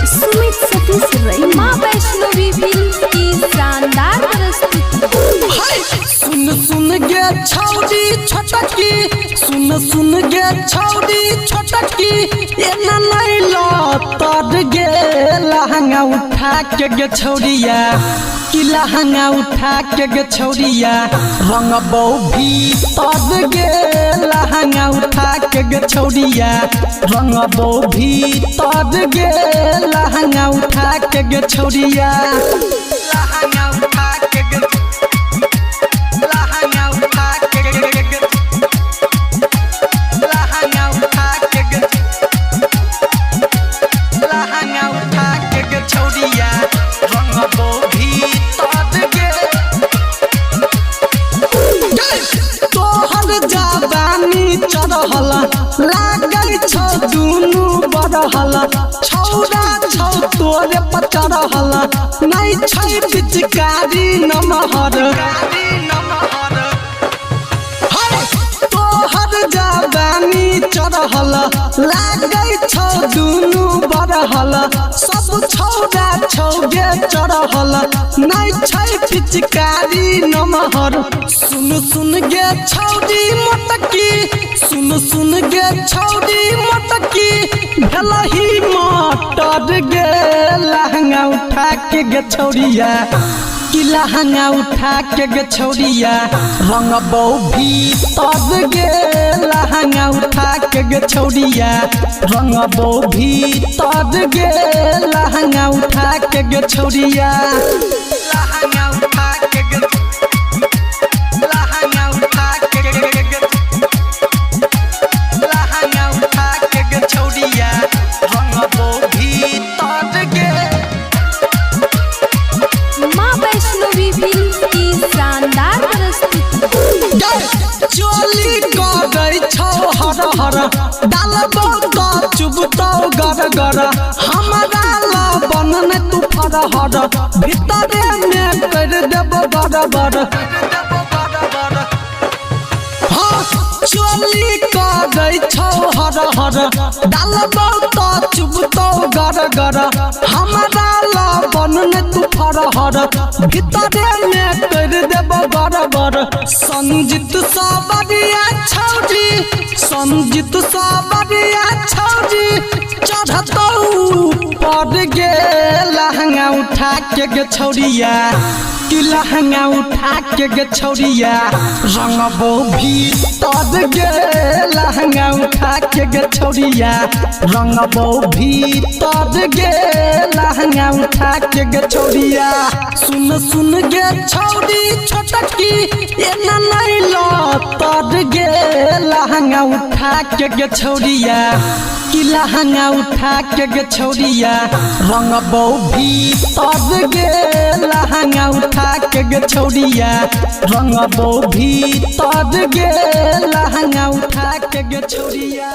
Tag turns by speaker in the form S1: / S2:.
S1: सुमित सतीश रई। माँ वैष्णवी फिल्म की शानदार प्रस्तुति।
S2: हाय! सुन सुन गे छौरी छोटकी, सुन सुन गे छौरी छोटकी, एना नहीं लतर गे लहंगा उठा के गे छौरिया, कि लहंगा उठा के गे छौरिया, रंगबौ भीतर गे लहंगा उठा के गे छौरिया, रंगबौ भीतर गे लहंगा उठा के गे छौरिया, लहंगा उठा के गे, लहंगा उठा के गे, लहंगा उठा के गे, लहंगा उठा के गे छौरिया, रंगबौ भीतर गे। तोहर जवानी चढ़ल लागल छौ दुनू बरहल, छौरा छौ तोरे पर चढ़ल, नहि छै पिचकारी नमहर। तोहर जवानी चढ़ल लागल छौ दुनू बरहल, सब छौरा छौ गे चढ़ल, नहि छै पिचकारी नमहर। सुन सुन गे छौरी मोटकी, सुन सुन गे छौरी मोटकी, भेलही मटर गे लहंगा उठा के गे छौरिया, कि लहंगा उठा के गे छौरिया, रंगबौ भीतर गे लहंगा उठा के गे छौरिया, रंगबौ भीतर गे लहंगा उठा के गे छौरिया, लहंगा उठा के गे, लहंगा उठा के गे, लहंगा उठा के गे छौरिया, रंगबौ भीतर गे।
S1: माँ वैष्णवी फिल्म की शानदार प्रस्तुति।
S2: चोली करै छौ हर हर, डालबौ तऽ चुबतौ गर गर, हमरा लबन नै तू फरहर, भीतरे मे करि देबौ गड़बड़। हाँ, चोली करै छौ हर हर, डालबौ तऽ चुबतौ गर गर, हमरा लबन नै तू फरहर, भीतरे मे करि देबौ गड़बड़। संजित सावरिया छौरी, संजित सावरिया छौरी, चढ़तौ ऊपर गे लहंगा उठा के गे छौरिया, कि लहंगा उठा के गे छौरिया, रंगबौ भीतर गे लहंगा उठा के गे छौरिया, रंगबौ भीतर गे लहंगा उठा के गे छौरिया। सुन सुन गे छौरी छोटकी, एना नहीं लतर गे लहंगा उठा के गे छौरिया, कि लहंगा उठा के गे छौरिया, रंगबौ भीतर गे लहंगा उठा के गे छौरिया, रंगबौ भीतर गे लहंगा उठा के गे छौरिया।